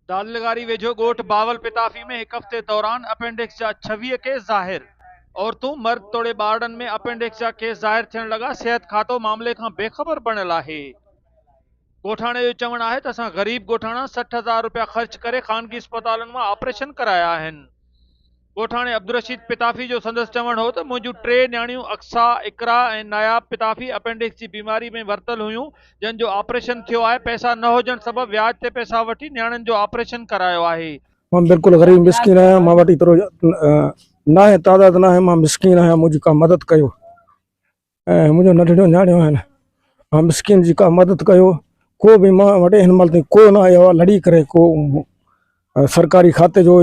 دادلغاري ويجهو ڳوٺ باول پتافي ۾ هڪ هفتي دوران اپينڊڪس جا 26 ڪيس ظاهر، عورتون، مرد توڙي ٻارڙن ۾ اپينڊڪس جا ڪيس ظاهر ٿيڻ لڳا، صحت کاتو معاملي کان بي خبر بڻيل آهي. ڳوٺاڻي جو چوڻ آهي ته اسان غريب ڳوٺاڻا 60 هزار رپيا خرچ ڪري خانگي اسپتالن مان آپريشن ڪرايا آهن. ڳوٺاڻي عبدالرشيد پتافي جو سندس چوڻ هو ته منهنجون ٽي نياڻيون اقصيٰ، اقرا ۽ ناياب پتافي اپينڊڪس جي بيماري ۾ ورتل هيون جن جو آپريشن ٿيو آهي، پئسا نه هجڻ سبب وياج تي پئسا وٺي نياڻين جو آپريشن ڪرايو آهي. مان بلڪل غريب مسڪين آهيان مان وٽ ايترو ناهي تعداد ناهي مان مسڪين آهيان منهنجي ڪا مدد ڪيو ۽ منهنجو ننڍڙيون نياڻيون آهن مان مسڪين جي ڪا مدد ڪيو ڪو به مان وٽ هن مهل تائين ڪو نه آيو آهي لڙي ڪري ڪو سرڪاري کاتي جو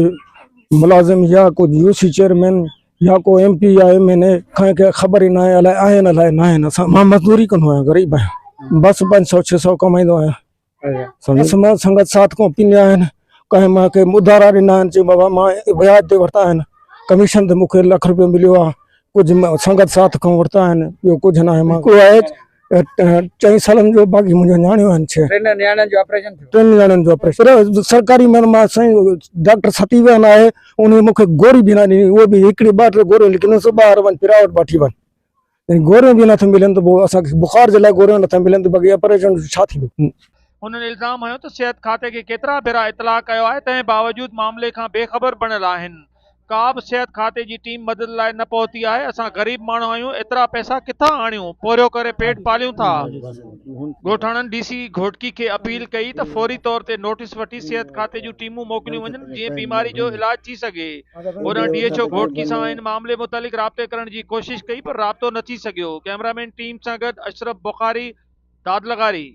ملازم يا ڪو يو سي چيئرمين يا ڪو ايم پي يا ايم اين اي کان کي خبر ئي ناهي الائي آهن الائي ناهن اسان مان مزدوري ڪندو آهيان غريب آهيان بس پنج سو ڇهه سو ڪمائيندو آهيان بس مان سنگت ساٿ کان پنيا آهن ڪنهن مان کي اڌارا ڏنا آهن چي بابا مان وياج تي ورتا آهن ڪميشن تي مونکي لک روپيو مليو آهي ڪجهه سنگت ساٿ کان ورتا آهن ٻيو ڪجهه ناهي مان هڪڙو آهي چئن سالن جو باقي منهنجو نياڻيون آهن ڇهه ٽن نياڻين جو آپريشن ٿيو ٽن نياڻين جو آپريشن سرڪاري ۾ مان سائين ڊاڪٽر ستي ويهن آهي ان مونکي گوري به نه ڏني اهو به هڪڙي ٻه ٽي گوريون لکي ڏنس ٻاهر وڃ پرائيوٽ وٺي وڃ يعني گوريون به نٿيون ملن ته پوء اسان کي بخار جي لاء گوريون نٿيون ملن ته باقي آپريشن ڇا ٿيندو. هنن الزام هنيو ته صحت کاتي کي ڪيترا ڀيرا اطلاع ڪيو آهي تنهن باوجود معاملي کان بي خبر بڻيل آهن. ڪا به صحت کاتي جي ٽيم مدد لاء نه پهتي آهي، اسان غريب ماڻهو آهيون ايترا پئسا ڪٿان آڻيون، پورهيو ڪري پيٽ پاليون ٿا. ڳوٺاڻن ڊي سي گهوٽڪي کي اپيل ڪئي ته فوري طور تي نوٽيس وٺي صحت کاتي جون ٽيمون موڪليون وڃن جيئن بيماري جو علاج ٿي سگهي. هوڏانهن ڊي ايڇ او گهوٽڪي سان ان معاملي متعلق رابطي ڪرڻ جي ڪوشش ڪئي پر رابطو نه ٿي سگهيو. ڪئميرامين ٽيم سان گڏ اشرف بخاري، دادلغاري.